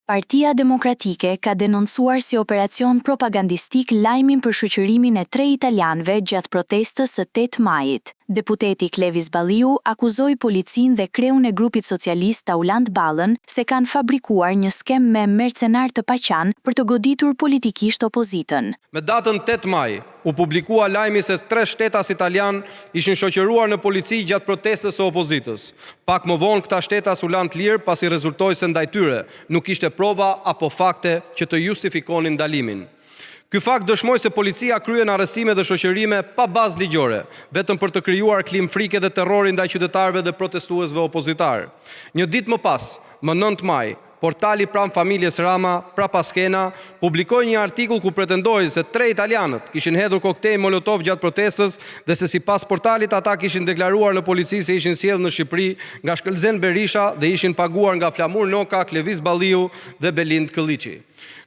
Partia Demokratike ka denoncuar si operacion propagandistik lajmin për shoqërimin e tre italianëve gjatë protestës së 8 majit. Deputeti Klevis Balliu akuzoi policinë dhe kreun e grupit socialist Taulant Ballën se kanë fabrikuar një skemë me mercenarë të paqenë për të goditur politikisht opozitën. Me datën 8 maj, u publikua lajmi se tre shtetas italianë ishin shoqëruar në polici gjatë protestës së opozitës. Pak më vonë këta shtetas u lanë të lirë pasi rezultoi se ndaj tyre nuk kishte prova apo fakte që të justifikonin ndalimin. Ky fakt dëshmoi se policia kryen arrestime dhe shoqërime pa bazë ligjore, vetëm për të krijuar klimë frike dhe terrori ndaj qytetarëve dhe protestuesve opozitarë. Një ditë më pas, më 9 maj, portali pranë familjes Rama, Prapaskena, publikoi një artikull ku pretendohej se tre italianët kishin hedhur koktej Molotov gjatë protestës dhe se sipas portalit ata kishin deklaruar në polici se ishin sjellë në Shqipëri nga Shkëlzen Berisha dhe ishin paguar nga Flamur Noka, Klevis Balliu dhe Belind Këlliçi.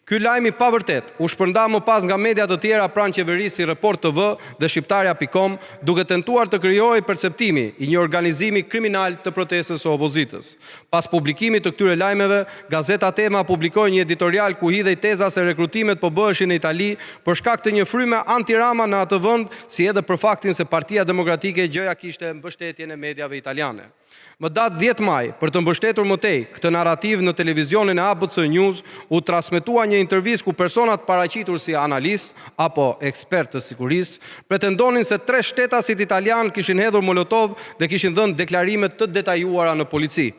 Ky lajm i pavërtetë u shpërnda më pas nga media të tjera pranë qeverisë si Report TV dhe Shqiptarja.com, duke tentuar të krijohej perceptimi i një organizimi kriminal të protestës së opozitës. Pas publikimit të këtyre lajmeve, gazeta Tema publikoi një editorial ku hidhej teza se rekrutimet po bëheshin në Itali për shkak të një fryme anti-Rama në atë vend, si edhe për faktin se Partia Demokratike gjoja kishte mbështetjen e mediave italiane. Më datë 10 maj, për të mbështetur më tej këtë narrativë në televizionin e ABC News, u transmetua një intervistë ku personat paraqitur si analistë apo ekspertë të sigurisë pretendonin se tre shtetasit italianë kishin hedhur molotov dhe kishin dhënë deklarime të detajuara në polici.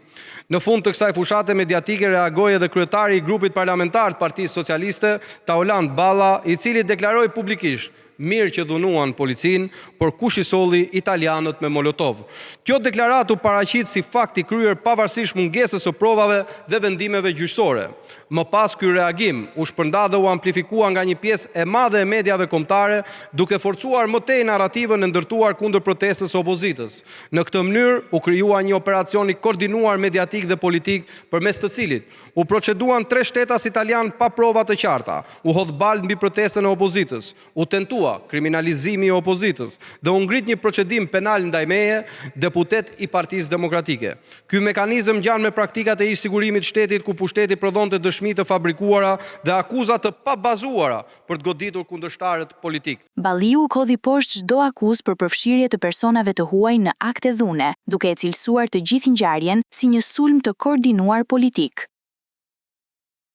Në fund të kësaj fushate mediatike reagoi edhe kryetari i grupit parlamentar të Partisë Socialiste, Taulant Balla, i cili deklaroi publikisht: Mirë që dhunuan policinë, por kush i solli italianët me molotov? Kjo deklaratë u paraqit si fakt i kryer pavarësisht mungesës së provave dhe vendimeve gjyqësore. Më pas ky reagim u shpërnda dhe u amplifikua nga një pjesë e madhe e mediave kombëtare, duke forcuar më tej narrativën e ndërtuar kundër protestës së opozitës. Në këtë mënyrë u krijua një operacion i koordinuar mediatik dhe politik përmes të cilit u proceduan tre shtetas italianë pa prova të qarta, u hodh baltë mbi protestën e opozitës, u tentua kriminalizimi i opozitës dhe u ngrit një procedim penal ndaj meje, deputet i Partisë Demokratike. Ky mekanizëm ngjan me praktikat e ish sigurimit të shtetit ku pushteti prodhonte dëshmi të fabrikuara dhe akuza të pabazuara për të goditur kundërshtarët politikë. Balliu hodhi poshtë çdo akuzë për përfshirje të personave të huaj në akte dhune, duke e cilësuar të gjithë ngjarjen si një sulm të koordinuar politik.